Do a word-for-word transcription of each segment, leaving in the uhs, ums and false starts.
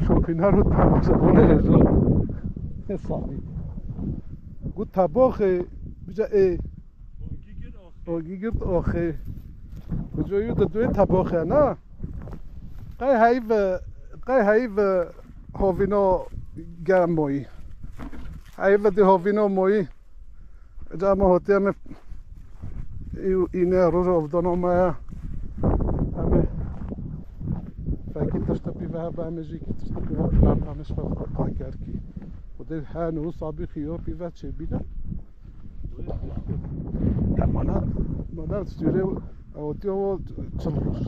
Şopîner û temaşebûnê. Ne zor. Ne sabî. Got taboxê, bica ê. Ogî girt oxê. Kuco yu de duê taboxê, na? Qey heyv, qey heyv hovîno germoyî. Heyv di hovîno moyî. Ca me hotê me î, îne roj ovdano me ya. Em ê fekî tişta pî ve hebe, em ê jî kî tişta pî ve tira, em ê şpe pakerkî. Xwedê hen û sabî xiyo pî ve çêbîne. Ya mana, mana stûrê otiyo çil roj.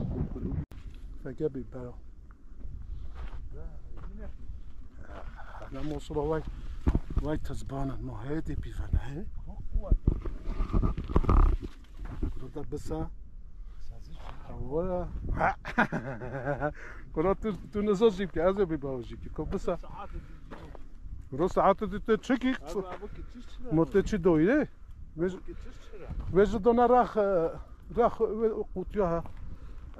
Feke bî bero. Hene Mosul vay, vay tezbanan, no heye de pîvana, he? Burada bisa. Hawara. Kura tu, tu ne zor jî ki, ez ê bî bawo jî ki. Ko bisa. Kura saat tu te çeki. Mo te çi doyre? Vej-, vejidona rax, e, rax, e, qutiya ha.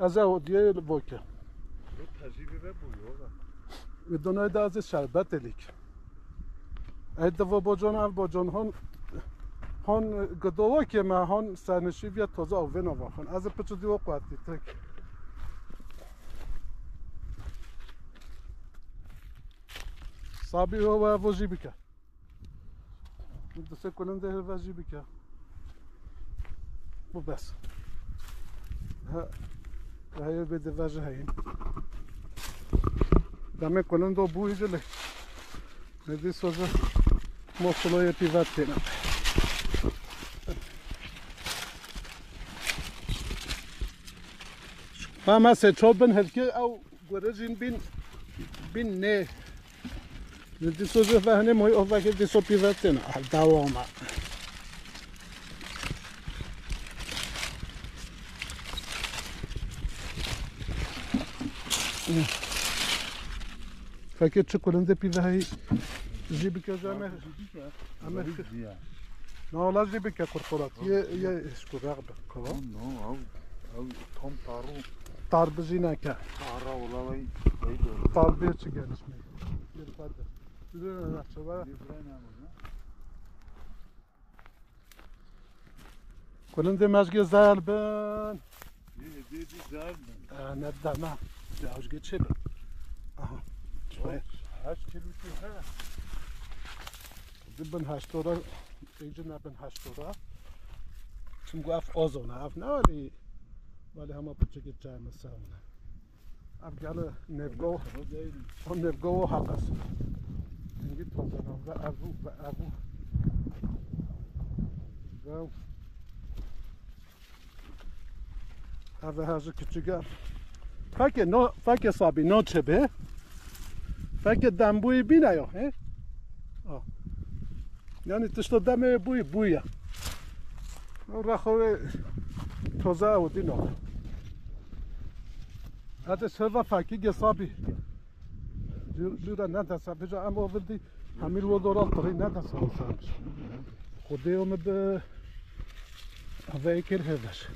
Ez e o diye boke. Tecrübe bu yola. Ve donay da ez şerbet elik. Ey de vo bocon ev bocon hon, hon gıdova ke me hon senişi viya toza avena va hon. Ez piçi diyo kuati tek. Sabi o ve vo jî bike. Dise kulindê hilve jî bike. Bu bes. Ha, heye bê dive ji heyî. Demê kulindo bûyî ji lê. Nedî soze Mosuloyê pîvet têne. Ha, me sê ço bin hilkê ew gurejîn bin, bin nê. Li dîso jî ve hinê moy ova ke dîso pîvetên. Ah, dawama. Fekê çi kulindê pîve heyî jî bike jame. Ame. Na ola jî bike kurkurat. Ye, ye, şku rağ be. Kova. No, no, ew, ew tam taru. Tar bijî neke. Tara ola wey, wey de. Tar bir çi gelişme. Bir ferde. Bir ferde. Kulindê mezgê zel bin. Yê, yê, yê, zel bin. E, ne dana. Ya, özge çi bin? Aha. Şöyle. Heşt kilo çi he? Di bin heşt ora, êcî ne bin heşt ora. Çimku ev ozona, ev ne wali, wali hema piçekê çay mesela. Ev gele nevgo, o nevgo o hakas. Hingî tozana ve evu, ve evu. Ve ev hezî küçük ev. Fekê no, fekê sabî no çebe. Fekê dembûyî bîne yo, he? O. Yani tişto demê bûyî, bûye. O rexo ve toza ew dîno. Hadi serva fakî gesabî. Jû-, jûra ne desa, bija em o vildî, hemî wo doral tirî ne desa. Xwedê yo min bi, eve ekir heveş.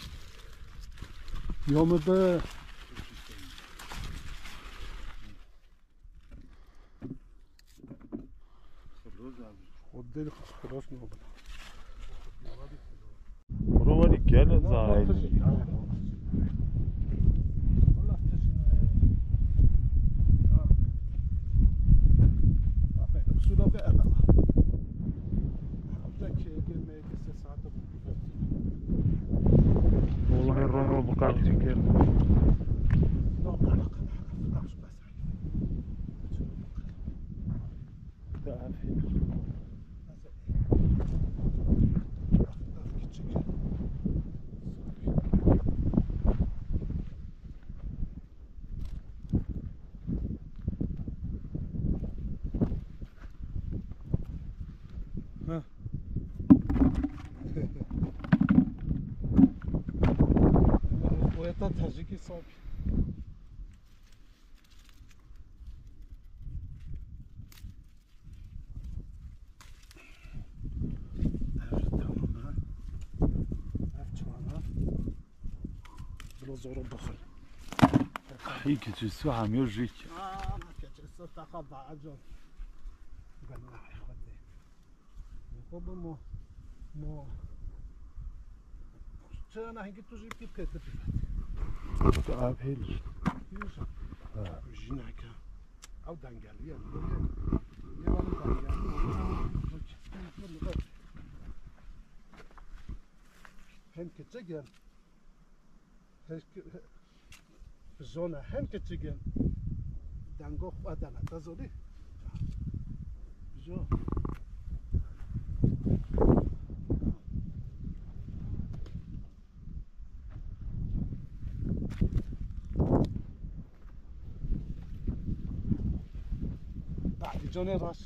Yo min bi. Xwedê xilas nabin. Kuro welî gele zahî. Wallahi ron ron bi qencî kir. Ha. Oyata tajiki sanki. Ev tamam ha. Ev çiwana. Bilo zoro bixin. Hî keçî su hemiyo jîk. Aa, keçî su taxa ba'a con. Ben na xwete. Xwe bi mo, mo. Çi na hingî tu jî pî pê tu pî. Tu av hêl. Pî jî. Ha. Jineke. Ew dengeliye. Yewanî dengeliye. Hem keçik e. Hem ke-, zona hem keçik e. Dengo xwe dana. Te zonî? Jo. Bahdî canê raş.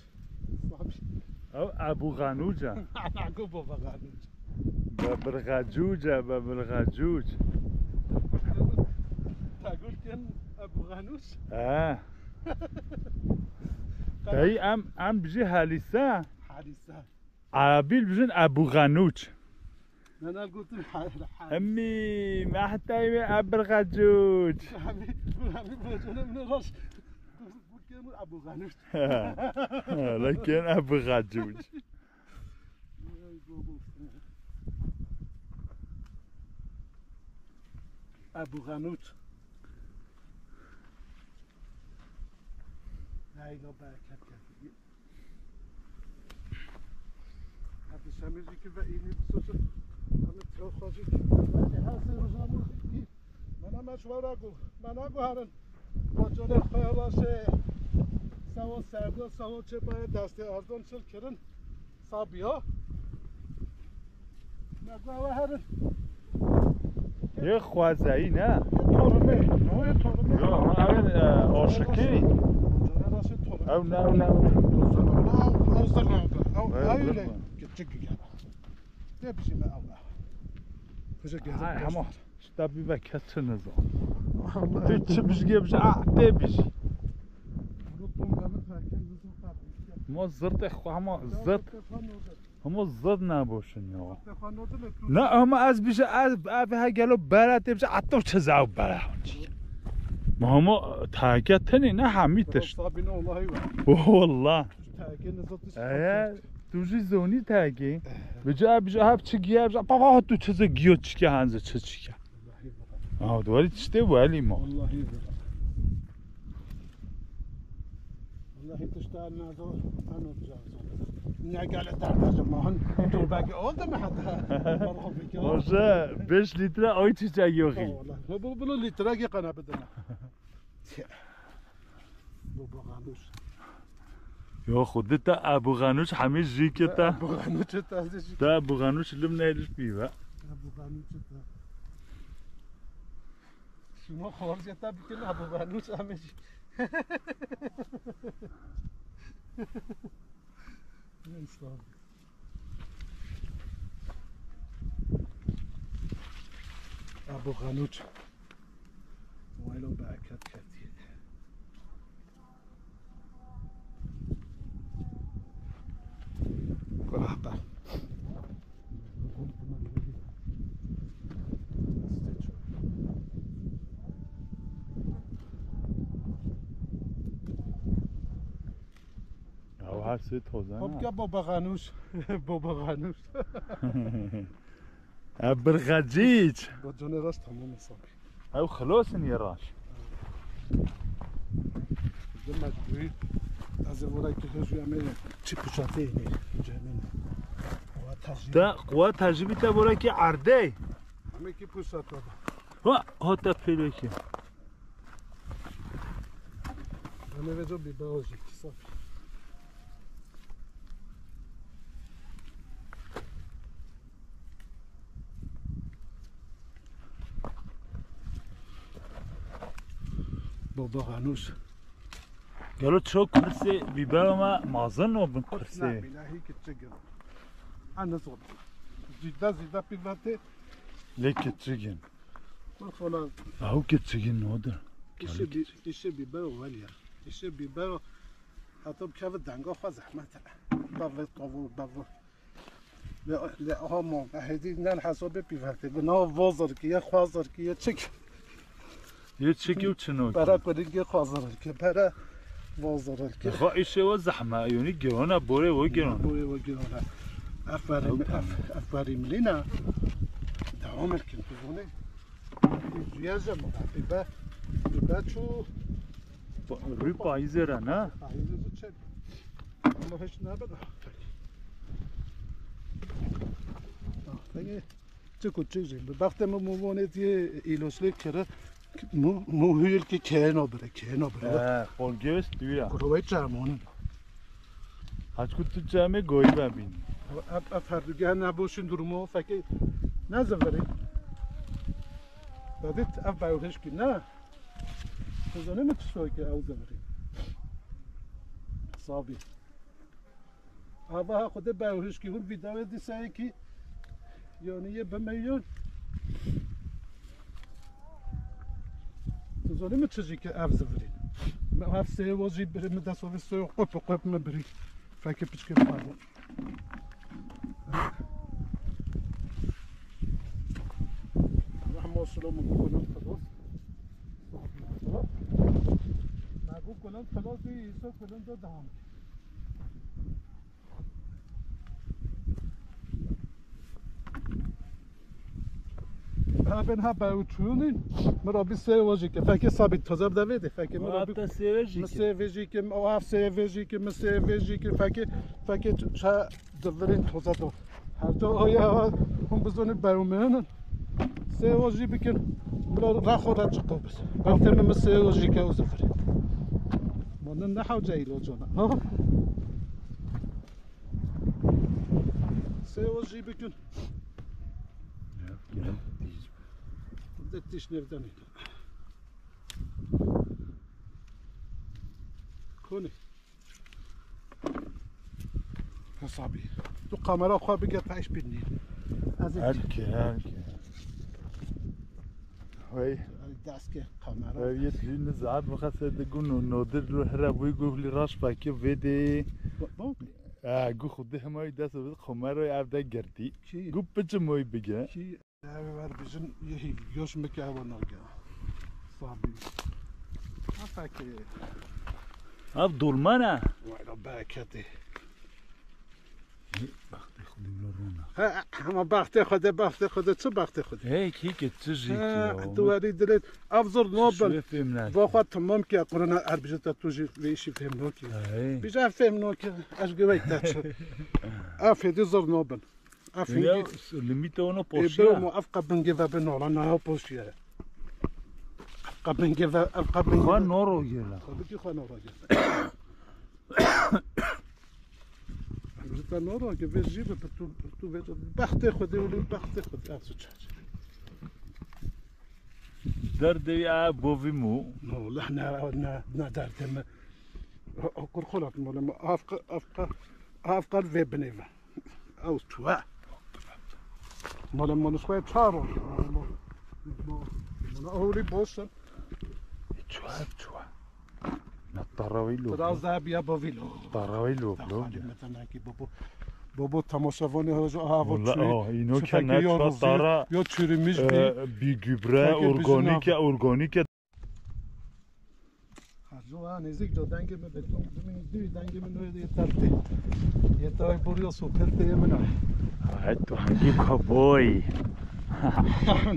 Ew Ebû Xanûc e. Nago Baba Xanûc. Bebirxecûc e, Bebirxecûc. Te gotin Ebû Xanûc? He. Tey em, em bijî Helîse. Helîse. Erebî bijin Ebû Xenûç. Nana gotin ha-, ha-, Emmî, mehtey wê Ebirxecûç. Abi, abi, bacana min rast. Gotin Ebû Xenûç. Lekin Ebû Xecûç. Ebû Xenûç. Hey, no bereket geldi. Hadi şemiziki ve ini sosu. Hadi çok hoşu. Hadi her şey hocam. Bana maç var agu. Bana bu harın. Bacana kaya var şey. Savo sergo, savo çepaya desti ardon çıl kirin. Sabiya. Nago herin. Yê xwezeyî ne? Yê torunê. No yê torunê. Yo, ama ew, e, aşikî. Cana nasıl torun? Ew ne, ew ne, ew ne. Ew, ew zirna. Ew, ew, ew zirna. Küçük bir yer. Ne biçim ev ne? Kıca gezip Ay, ama işte bir bak, kes çi nizam. Vallahi. Tu çi bijgê bijî, a, tê bijî. Bunu bombanı terken bizim tabii. Ma zirtê xwe, ama zirt. Hema zid neboşin ya. Ne, ama ez bije, ez, ev he gelo bere tê bije, ato çi zaw bere. Ma hema teheke tenê ne hemî tişt. Sabine olayı var. Oh, wallah. Teheke ne zat. Eye, tu jî zonî teheke. Bije, bije, hep çi giye, bije, baba, tu çi giyo çike, hanze çi çike. Aha, dwali tiştê welî ma. Vallahi. Vallahi tişta nado, ano cazzo. Ne gele derdajı mahan. Dur belki oldu mu hatta? Hoca, beş litre ayçiçek yok. Vallahi. Bu, bu, bunu litre ki kana bedene. Bu bakanmış. Yo, xudi te Ebû Xenûç hemî jî ki te. Ebû Xenûç te jî. Te Ebû Xenûç lim ne liş pî ve. Ebû Xenûç te. Şima xorce te bikin Ebû Xenûç hemî jî. Neyse abi. Ebû Xenûç. Waylo bereket ketiye. Kurahta. Ew her sê toze ne? Hopka baba Xenûş. Baba Xenûş. Ev birxecîç. Bo canê rast tamam hesabî. Ew xilosin yê raş. Di mecbûrî ez ê vorekî hêj û em ê çi pişatê inê cemîn. Quweta jî. Te quweta jî bî te vorekî erdê. Em ê kî pişata da. Ha, hate pêlekî. Em ê vêca bî bawajî kî safî. Baba Xanûş. Gelo ço kursê bîbera me mazin o bin kursê. Ne, bilahî küçük gelo. Anne zor. Zîde zîde pîvete. Lê küçük in. Bak ola. Ahu küçük in odur. İşe bir, işe bîbero wel ya. İşe bîbero. Hatta bir keve danga xwe zehmet. Bavê tavu, bavê. Lê, lê aha mo, hêdî nen hesabê pîvete. Bi nav vazir ki, ye xwazir ki, ye çik. Yê çekî û çinok. Pere kulingê xwe zirir ke, pere va zirir ke. Xwe îşê we zehme, yonî giron e, borê we giron e. Borê we giron e. Eferî, Ew ef-, eferî milî ne. Devam etkin, tu zonê. Zuya jî, bi be, bi be çû. Rû payîzê re ne? Payîzê zû çek. Ama hiç ne be. Ah, peki. Çi ku çi jî. Bi bextê min mûvanê diyê îloçlê kire. Mû, mû huyil ki kêno bire, kêno bire. He, xolgê wê stûya. Kuro wê çermonin. Haç ku tu çemê goyî ben bîn. Ev, ev herdugeh neboşin durumu fekê ne zivirî. Dadit ev bewhiş ki ne. Tu zanî min çi soy ki ew zivirî. Sabî. Ava ha xwedê bewhişkî hûn vîdewê dîsayê kî, yanî yê bimeyon. Tu zanî min çi jî ki ev zivirî. Min ev sê wo jî birî, min dest ovê sê qop qop min birî. Fekê piçkê pardon. Rahmo silo min gunan xilos. Ma gu kunan xilos dî, îso kunan do devam. Ha ben ha be uçuyunî, mi rabî sê wajî ke. Fekê sabî toza bi devê de, fekê mi rabî. Hatta sê wajî ke. Mi sê wajî ke, o af sê wajî ke, mi sê wajî ke, fekê, fekê ça divirîn toza do. Her do o ya, hûn bizonî be umênin. Sê wajî bikin, mi ra xo ra çiqo biz. Belkê mi, mi sê wajî ke o zifirî. Mano ne hewce îlocona. Ha? Sê wajî bikin. Ya, gelin tîj. De tîş nevden î. Konî. Hesabî. Tu kamera xwe bige pêş bînî. Ez ê Erke, erke. Hey. Destke kamera. Ev yê dî nizad mixese de gun û nodir lu hira bûy gu lî raş pekî vê de. Ba-, bak. E, gu xudi hema dest bi kamera ev de girdî. Kî? Gu piçim oy bige. Kî? Ev ver bijin yê hîv, yoş mike ewa nage. Sabî. Afekê. Ev dolma ne? Wayla bereketê. Baxtê xwe de wilo rona. He, ama baxtê xwe de, baxtê xwe de, çi baxtê xwe de? Hey, kî ke çi jî ki ya. Tu werî dilê, ev zor nobin. Şuê fêm ne. Bo xwe tamam ki, Qur'ana erbijeta tu jî vê işî fêm no ki. Hey. Bize fêm no ki, ez güvey te çi. Afê de zor nobin. Ev ya, hingî limîte ona poşiya. Ê, biro mo, ev qe bingê ve bin ola, na ya poşiya. Ev qe bingê ve, ev qe bingê ve. Xwe noro gela. Tabii ki xwe noro gela. Ji te noro ki vê jî bi pirtû, pirtû vê, bextê xwe de wili, bextê xwe de, ev suçar. Derdê wî a bovî mû. No, la ne, ne, ne derdê me. O, o kurxolat mole me, ev qe, ev qe, ev qe vê binê ve. Ew çuwe. Mala manusxoya çar o. Mana hewlî boş in. Çuwe, çuwe. Na tarawî lo. Biraz daha bir yapabilir. Tarawî lo, lo. Tarawî metanaki bobo. Bobo tamaşavanê hoca aha. Valla, çuwe, o, ino çuwe ke ne yo çuwe ruzi, tara, yo çürümüş e, bir. Bir gübre, sanki bizim organik, organik. Her jo ha nêzîk de dengê min beton, bimîn dû dengê min wê yê tevtê. Yê tevay boriyo sohbetê yê min a. Ay, tu hingî koboy.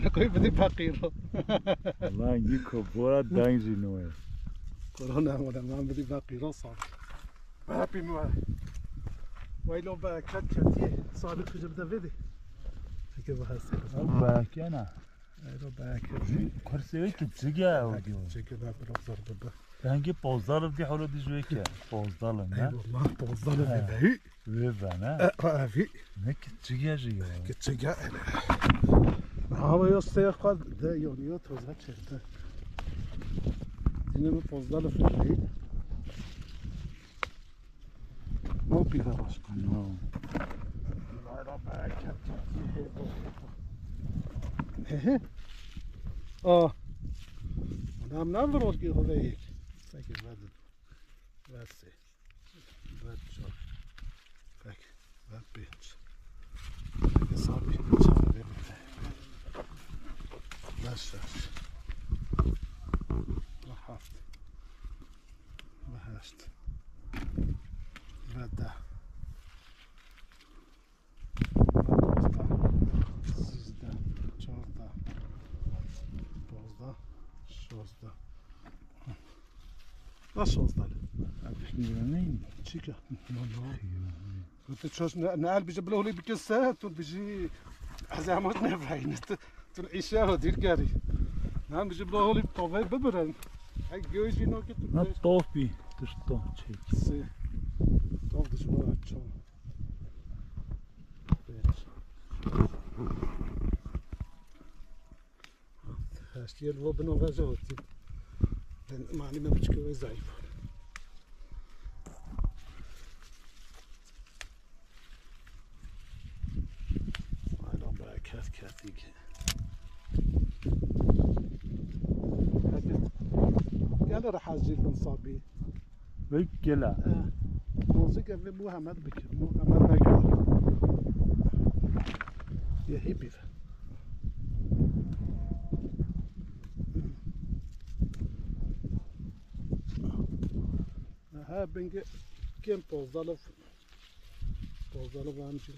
Ne koy bidî feqîro. Lan hingî kobora deng jî nû ye. Korona mole man bidî feqîro sal. Hepî min. Waylo bereket ketiye. Sali kujim de vedi. Peki bu hasta. Berkena. Eyro belki. Kursê wê kiçik e, o diyor. Çekil ben biraz zor burada. Dengê pozdal dî holo dî jû ke. Pozdal ne? Eyvallah, pozdal. He. Ve behi. Ve bana. E, evi. Ne kiçik e jî ya. Kiçik e. Hava yo seyir kal de yo yo toza çekti. Yine mi pozdal fırlayı. No pîre başkan. No. Hehe. Ah. Nam nam rol ki hove yek. Peki, ver. Ver se. Ver çar. Peki. Ver pênc. Peki, sağ bir çar ver. Ver şeş. Şazda. Na şazda li. Hepsini öğreneyim. Çika? Na, na. Yok. Tu çaş ne, ne el bije bila holê bike se, tu bije ez emat ne vrayne. Tu, tu işe o dil gari. Ne bije bila holê tavayı bibiren. Ay göğüs yine ki tu. Na tavbi, tişta çek. Se. Tav dişma çal. Hestiyê li bo bino ve zor tî. Ben mani me biçike ve zayıf. Aynen be kes kes ki. Gel rahat zil bin sabi. Vekila. Nozik ev Muhammed bikir. Muhammed bikir. Yehî bir. Ha, benge kem pozdalov. Pozdalov amcil.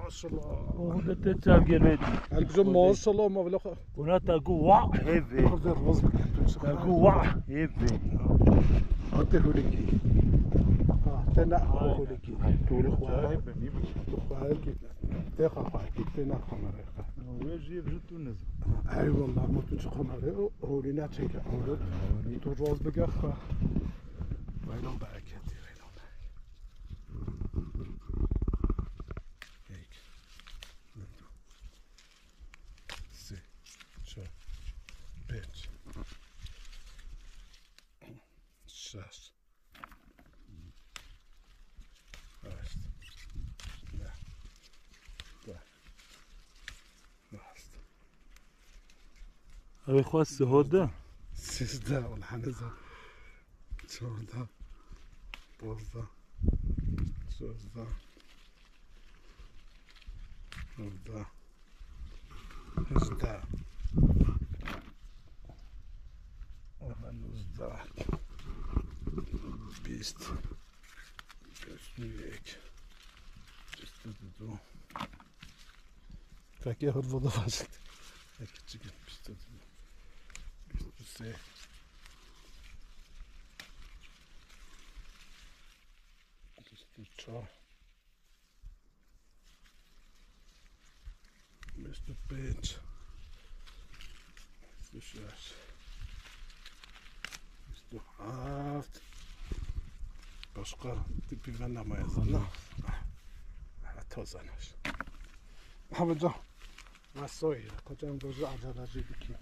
Maşallah. Oğul da te çav gelmedi. El bize maşallah ma vela. Buna ta gu wa heve. Hazır vaz. Ta gu wa heve. Ate huliki. Ha, te na huliki. Turi khwa. Te khwa ki. Te na kamera. Wê jî vijî tu niz. Eyvallah, ma tu çi kamera. O, holi ne çeke. Tu roz bige xwe. Vaylo bereketi, vaylo. Yek. Sê. Çar. Pênc. Şeş. Heşt. Neh. Deh. Rast. Ew ê xwe sihor de. Sêzdeh, wala ne zor. Çardeh. Pazdeh. Şazdeh. Hevdeh. Hejdeh. Aha, nûzdeh. Bîst. Bîst û yek. Bîst û du. Fekê hurvo da vajit. Ek çikin bîst û du. Bîst û sê. Bîst û çar. Bîst û pênc. Bîst û şeş. Bîst û heft. Başka tipi ben ama yazın. Ha, tozan hoş. Abi can. Vasoy, kocam gözü acalacı diki.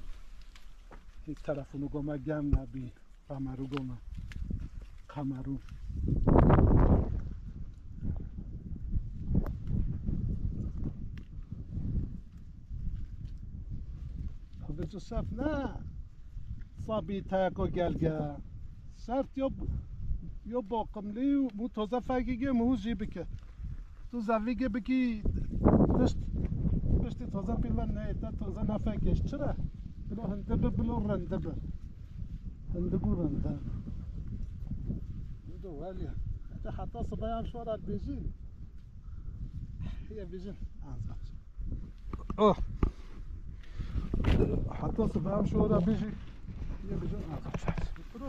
Hiç telefonu goma gelme bir. Kameru gome. Kameru. Xwedê tu sef ne. Sabî teko gelge. Sert yo, yo boqimlî û toze fekî ge mû jî bike. Tu zevî ge bikî tişt, piştî toze pîl ve neyê te toze nefekeş. Çira? Bilo hindi bi, bilo rindi bi. Hindik û rinde. Dido welya. Heta heta sibeyan şora bêjî. Ye bêjin. Azar. Oh. Heta sibeyan şora bêjî. Ye bêjin azar. Bro.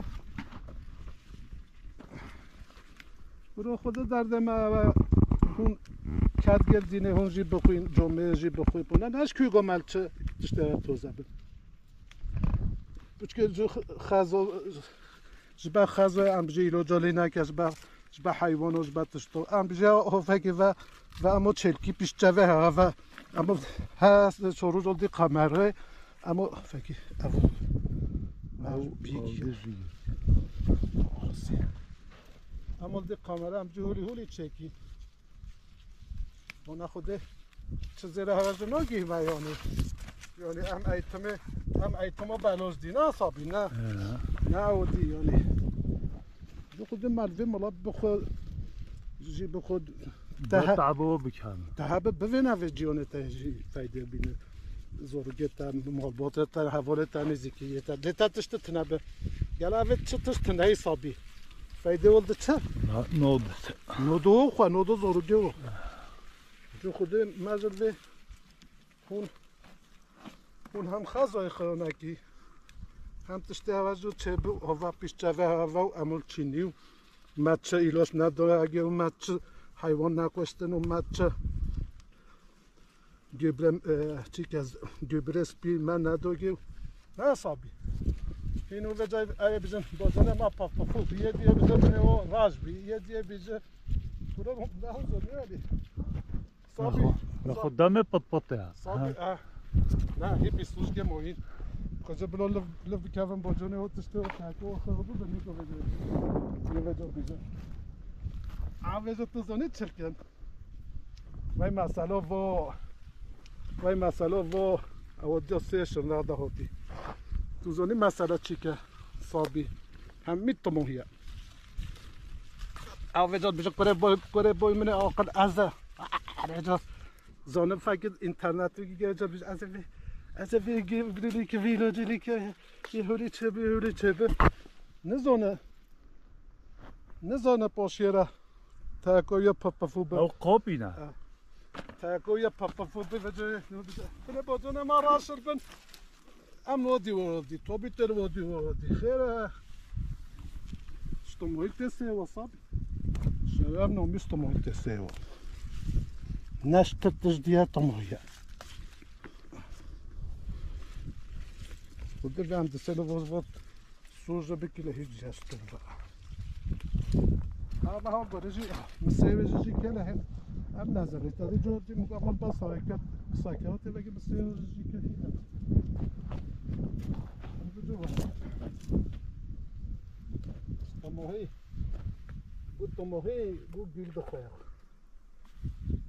Bro xwe de derdê me ev e. Hûn kedgel dînê hûn jî bixwîn, comê jî bixwî bûne. Ne ji kû gomel çi tiştê toze bin. Piçkê ji xezo, ji ber xezo em bijî îlo colî neke, ji ber, ji ber heywan û ji ber tişto. Em bijî hofekê ve, ve emo çêlkî pîşçeve heve. Emo he, çorû jol dî kamere. Emo fekî ev. Ew bîk. Emo dî kamera em cî holî holî çekî. Bona xwe de çi zêre hevecî nagihîme yanî. Yanî em eğitimi, em eğitimo beloz dî ne sabî ne. He. Ne ew dî yanî. Ji xwe de merdê mala bi xwe jî bi xwe Be tehe-, tabo bikan. Tehe bi bivêne vê ciyonê te jî feyde bîne. Zorgê te, malbatê te, hevalê te, nêzîkiyê te. Lê te tişt tine bi. Gela vê çi tişt tine sabî. Haydi oldu çi? Na-, ne oldu? Nodo xwe, nodo zoru diyor. Ju xudê mezil vê hûn, hûn hem xezayê xewnekî, hem tiştê heve ju çêbi, hova pîş çeve heve û emul çînî û me çi îloç nedoyagê û me çi heywan nekuştin û me çi Gübre, e, çîkez gübre spî me nedogê. Ne sabî. Hîn û vecay ê bizin bozene ma paf pafu. Biye diye bize bine o raj bi. Ye diye bize. Kuro daha zor ne abi. Sabî. Naxo, naxo dame pat pat ya. Sabî. Ha. Ah. Na, hep bir suç ke mohin. Koca bilo lif, lif bir kevin bocone o tişte o kaka o xırbu da ne kovecek. Ne vecay bize. Aa, vecay tu zone çirkin. Vay mesela vo. Vay mesela vo. Ew diya sê şirna da hotî. Tu zanî mesela çîke? Sabî. Hemî timohiye. Ew vêca bije kure boy, kure boy min aqil ez e. Vêca zanim fekir internetu gece bije ez e vê, ez e vê gevrilî ki vîlocilî ki. Yê hûrî çebi, hûrî çebi. Nizone. Nizone poşêra. Teko ye pefefu be. Ew qopî ne? Ha. Teko ye pefefu be vece. Bile bocone ma raşir bin. Em wodî wodî. Tobî ter wodî wodî. Xêre. Stomoyî te sê wa sabî. Şeref nomi stomoyî te sê wa. Neştir tij diye tomoyî. Kudir ve em disê li voz vot. Sûr ji bikî lê hîç jestin re. Ama ha gorê jî, misê wê jî jî kele hem. Em nezerê. Tadî cor jî mukamal bas hareket. Sakewatê vekî misê wê jî kele. Em bi cor. Tomohî. Bu tomohî, bu gül de koyar.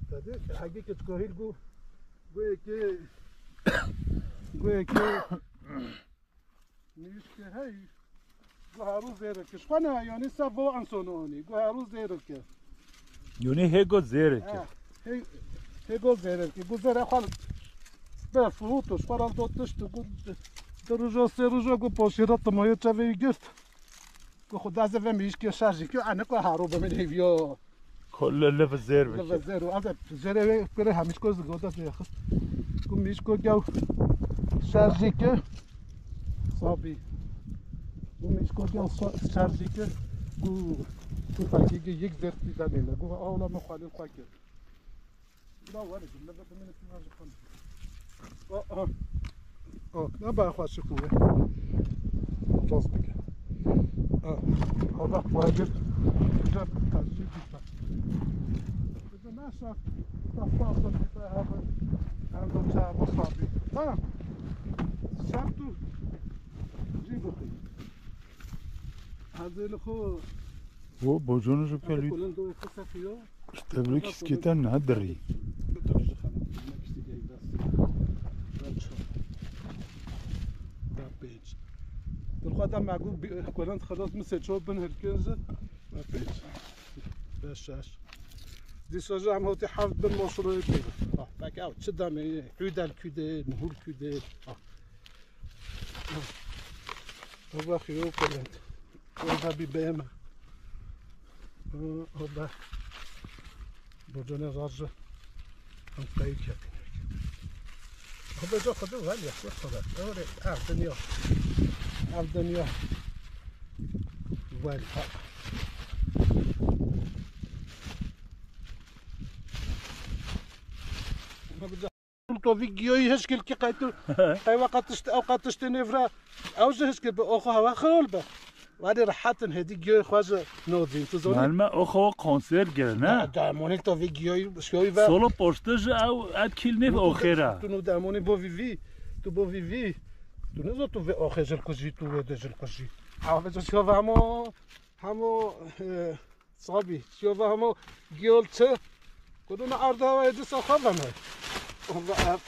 Tadî, hagi keçkohîl bu. Bu eki, bu eki. Nîşke hey, guheru zêreke. Şxwe ne, yanî se vo insano anî. Guheru zêreke. Yanî hêgo zêreke. Eh, hey, hêgo zêreke. Gu zêre xwe be fuhutu, şxwe ran do tişt, gu di rujo sê rujo gu poşîra timoyê çevê girt. Gu xwe dazê ve mişke şarjî ki, ane ku haro be min hêviyo. Kolle li vizêr bike. Li vizêr û ez ê zêrê wê kurê hemîşko zigoda tê xist. Ku mîşko gew şarjî ke. Sabî. Ku mîşko gew şa-, şarjî ke. Ku, ku fakî ge yek zêr tî de nêne. Ku awla me xwalî xwe kir. Bira were, cümle de bimîne tî vaje kan. O, o. O, ne ba xwe şik wê. Dost bike. O, Allah wajib. Güzel bir tercih bir tak. Bize ne şart? Tasarruf bir daha. Hem de çağırma sabi. Ha? Şart tu. Cî bakayım. Hazırlık o. O, bocunu şu Hadi peli. Kolun doğru kısa kilo. Îşte bilek îskête nedirî. Dilxwe de me got bi-, kulan xelas min sê ço bin hirkin ji. Be pênc. Be şeş. Dîsa ji em hotî heft bin moşroyê pê. Ah, pek ew çi demê ye? Hûdel kûdê, nihûr kûdê. Ah. Ah. Ew vexî yo kulan. Orada bir beyeme. Orada. Bocone razı. Hem kayı kepin. Orada çok da var ya, çok da. Öyle, ev dünya. Ev dünya. Var. Ha. Ama bir de to vî giyoyî hişkil ki qaytu. Qaywa qatıştı, ew qatıştı nevra. Ew ji hişkil bi oxo hava xirol be. Wadi rehatin hedi giyoyî xwe ji nodîn. Tu zonî? Malme oxo konser gir, ne? Da, da, monî to vî giyoyî, şiyoyî ve. Solo poştu ji ew etkil nîv oxêra. Tu nu da monî bo vî vî. Tu bo vî vî. Tu ne zo tu ve oxê jil kujî, tu ve de jil kujî. Awe jil şiyo ve hemo, hemo, e, Sabî, şiyo ve hemo giyol çi? Kuduna arda ve disa xwe ve me. Hova ev.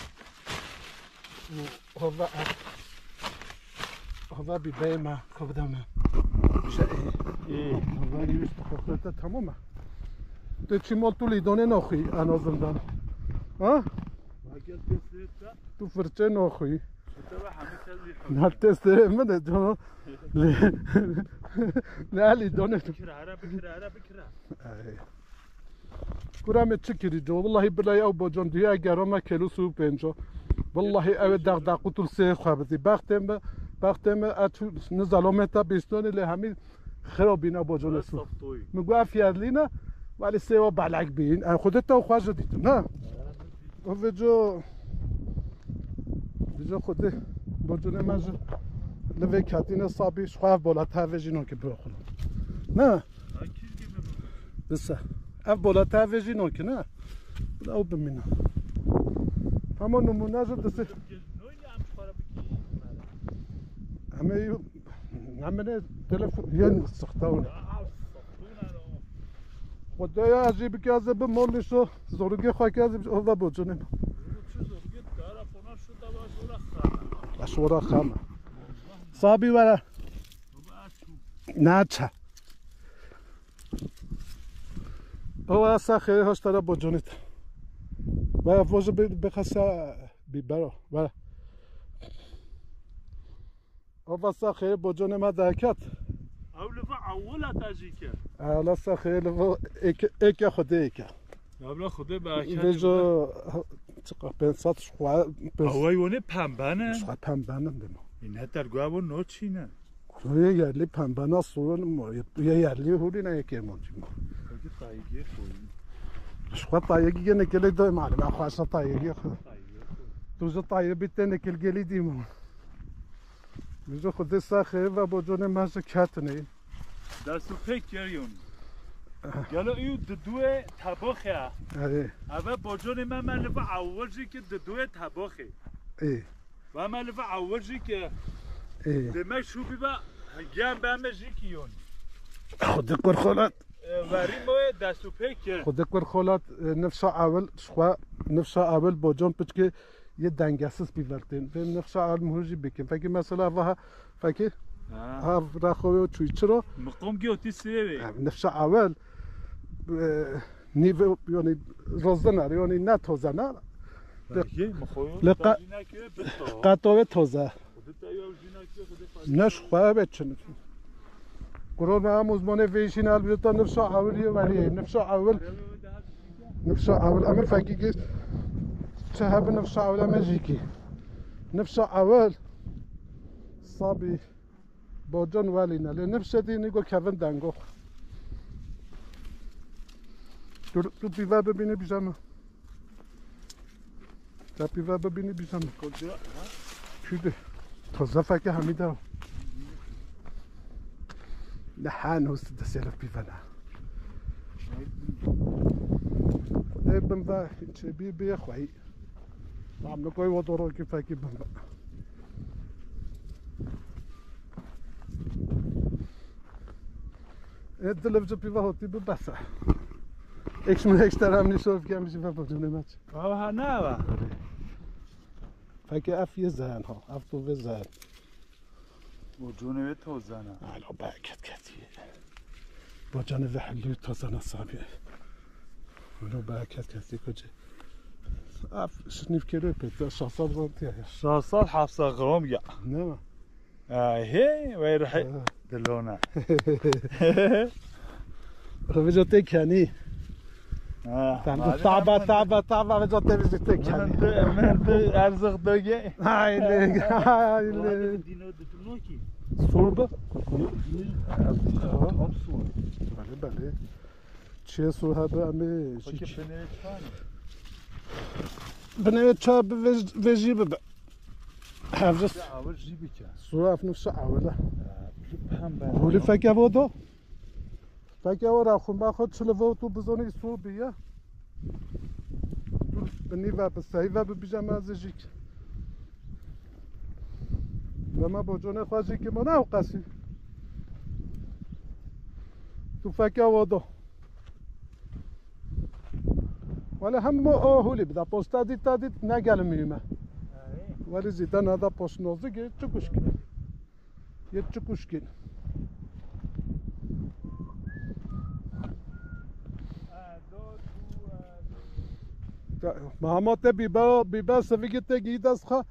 Hova ev. Hova bir bey me, kovda me. Şey, e, hova yüz kokrete tamam mı? Te çimol tu lidone noxi en azından. Ha? Tu fırçe noxi. Na teste mi de canım. Ne Elî, done tu. Bikira, here bikira, here bikira. Ey. Kura me çi kirî co? Wallahî bilayî ew bocan diye gerama kelo su pênco. Wallahî ew dağ dağ qutul sê xwe bidî. Baxtê me, baxtê me, etu ne zalometa bîstonê lê hemî xirabîna bocanê su. Saxtoyî. Min got ev yerlî ne, welî sêwa belek bîn. Ew xwedê te xwe ji dîtin, ha? O veco, veco xwedê bocanê me ji li vê ketîne sabî ji xwe ev bola tevê jî nokê biro xwe. Ne? Dise. Ev bola tevê jî nokê, ne? Ew bimîne. Hema nimûne ji dise. Em ê Nemine telefon yen sıxtawın. Xwedaya ez jî bike ez ê bim mol nişo. Zorugê xwe ke ez ê ova bocunim. Baş wara xama. Sabî were. Naçe. Ova sa xêrê hoş tara boconit. Ve voji bir bixasa bibero. Ve Ova sa xêrê boconê me derket. Ew li va ewil e te jî ke. Ela sa xêrê li va êke, êke xwedê êke. Ya bila xwedê bereket. Vejo çiqa pênc sed ji xwe pênc. Ew ey wonê pembe ne? Ji xwe pembe ne dema. Î ne ter gua bo no çî ne? Yê yerlî pembe na sorin mo. Yê yerlî hûrî ne yekê mo çî mo. Peki tayegê koyun. Ji xwe tayegî gene kelê doy malum. Xwe sa tayegî xwe. Tu ji tayê bî tenê kilgelî dî mo. Min ji xwedê saxê ve boconê me ji ketinê. Dest û pê kiriyon. Gelo î di duê teboxê ya. Erê. Eve boconê me me li va ewil jî ki di duê teboxê. Ê. Ve me li va ewil jî ki. Ê. Demek şu bibe, gem be me jî ki yon. Xwedê qurxolat. E, verî moyê dest û pê kir. Xwedê qurxolat, e, nifşa ewil, şixwe nifşa ewil bocon piçkê yê dengesiz pîvertên. Vê nifşa ewil mihûr jî bikin. Fekî mesela vaha, fekî Ha. ha raxo wê çûy çiro. Miqom giyotî sirê wê. Ha, nifşa ewil, e, nîve, yani rozena, yani ne tozena. Belki, mi xwe Li qa- jî nekiriye, bito. Qato wê toze. Xwedê te ya jî nekiriye, xwedê Ne ji xwe be çin. Kurona em uzmanê vê işîne elbette nifşa ewil yê weriyê. Nifşa ewil. Nifşa ewil. Em ê fekî ki çi hebe nifşa ewil em ê jî kî. Nifşa ewil. Sabî. Bocan welî ne. Lê nifşe dî nîgo kevin dengo. Tu, tu pîve bibînî bijeme. Te pîve bibînî bîzem. Koca, ha? Kü de. Taze feke hemî de. Ne han host de sele pîve ne. Ê bin ve çê bî bê xweyî. Tam ne koy wo doro ki fekî bin ve. Ê dilivci pîva hotî bi bes e. Ek şunu ek şteramî şov kem jî ve bocunê me çi. Ava ha ne ava? Fekê ev yê zen ha, ev tu vê zen. Bocunê wê to zen e. Alo bereket ketî. Bocanê ve hillû to zen e sabî. Alo bereket ketî kocê. Ev şinîv kêrê pêt, şahsal zantiye ya. Şahsal hafsa gram ya. Ne mi? Ahê, wey rihê dilona. Revêca tê kenî. Ha, Sen bu mali taba, hemen taba, taba, vêca tê vêca tê kenî. Min tu, min tu erzix doge. Aile, aile. Dino dutmokî. Sorba. Tam suwa. Bale, bale. Çiye su hebe em ê Peki jî. Binê çan. Binê ça bi vej-, vejî bibe. Hevjis. Ya awir jî bike. Su hef nifşa awile. Pembe. Hûlî feke vodo. Feke ora xumba xo çile vo tu bizonî su biye. Binî ve bi sey ve bi bijeme ez jî. Dema boconê xwe jî kî mana ew qesî. Tu feke vodo. Wele hemû o hûlî bida. Posta dît ta dît ne gelin mînîme. Wele zî dena da post nozik e, çi kuşkin. Yê çi kuşkin. Mahmut te bîbe, bîbe sivikî te gî dest xwe.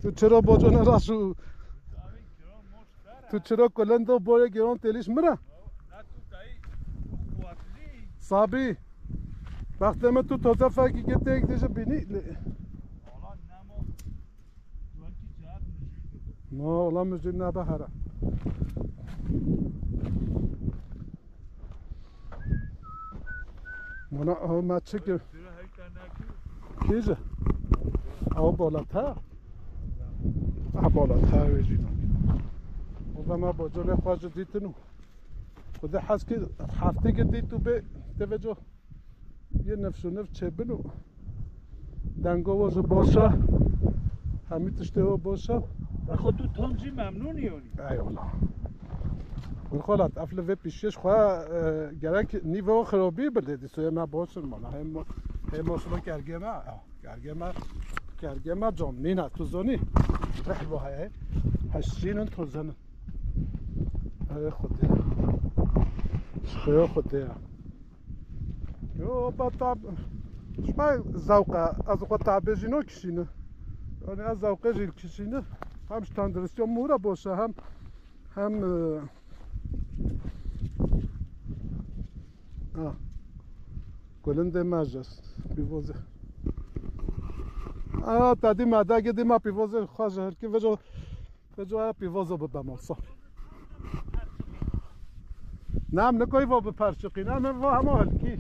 Tu çira bocana raşû. Tu çiro kulendo borê geron têlîş min e? Sabî. Bextê min tu toze fekî gitê dêje bînî. No, ola mijî nebe here. Mana o me çi ki? Kî ji? Ew bolat he? Ha, bolat he, wê jî nakî. O zaman bocolê xwe ji dîtin û Xwedê hez kir, heftê ki dît û bê, tevêco yê nifş û nifş çêbin û dengo wo ji boş e, hemî tiştê wo boş e. Xwe tu tom jî memnûn î onî. Eyvallah. Xwelat, ev li vê pişiş xwe, e, gerek nîve wo xirobî bi lê dîsoyê me boş in mala. Hê mo-, hê moslo kergê me, e, kergê me, kergê me com nîne, tu zonî. Reh bo heye. Heşîn in, tozen in. Ey Xwedê. Ji xêyo Xwedê ye. Yo, ba tab-, ji me zewq e. Ez xwe tabê jî no kişîne. Yani ez zewqê jî kişîne. Hem ji tenduristiya mû re boş e, hem, hem, e, ha. Kulindê me ji pîvozê. A, te dî me de gidî me pîvozê xwe ji herkî veco. Veco aya pîvozo bibe mosor. Nem, nikoy vo bi perçiqî, nem, vo hemo hilkî.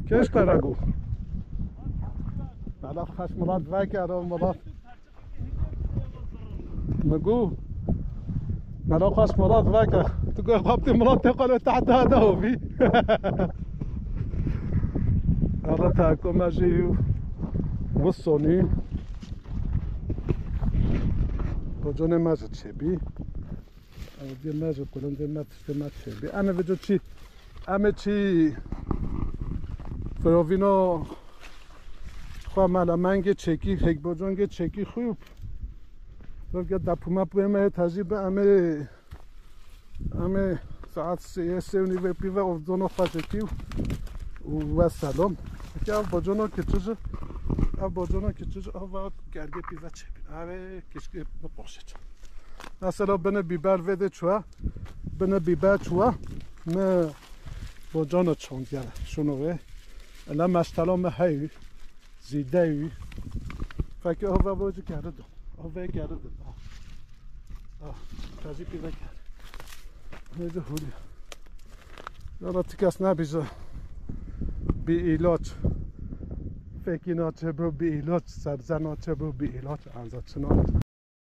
Keş te re got. Mela xweş Milat veke, ro Milat. Min got, mela xweş Milat veke. Tu got, xaptî Milat te qalo tehta da hovî. Ara ta ko me jî wisonî. Boconê me ji çêbî. Ev dê me ji kulindê me tiştê me çêbî. Em ê vêco çi? Em ê çi? Firovîno xwe melemengê çêkî, hêkbocongê çêkî xwe. Vevge depûme pûyê me hê tejî bi em ê, em ê saet sê, sê û nîvê pî ve ovdono xwe çêkî û, û we selom. Peki ev bocono kiçici, ev bocono kiçici, ev va kergê pî ve çêbî. Ev ê kişkê bipoşê çi. Mesela bine bîber vê de çuwa, bine bîber çuwa, mi bocana çond gele, şunu ve. Ela meştela mi heyû, zîde yû. Fekî o ve vocî kerdi do. O ve kerdi do. Ah, ah, tazî pî ve kerdi. Neyse hûlî. Ya da ti kes nebîze. Bi ilaç. Fekî naçe bu bi ilaç, sebze naçe bu bi ilaç, anza çina.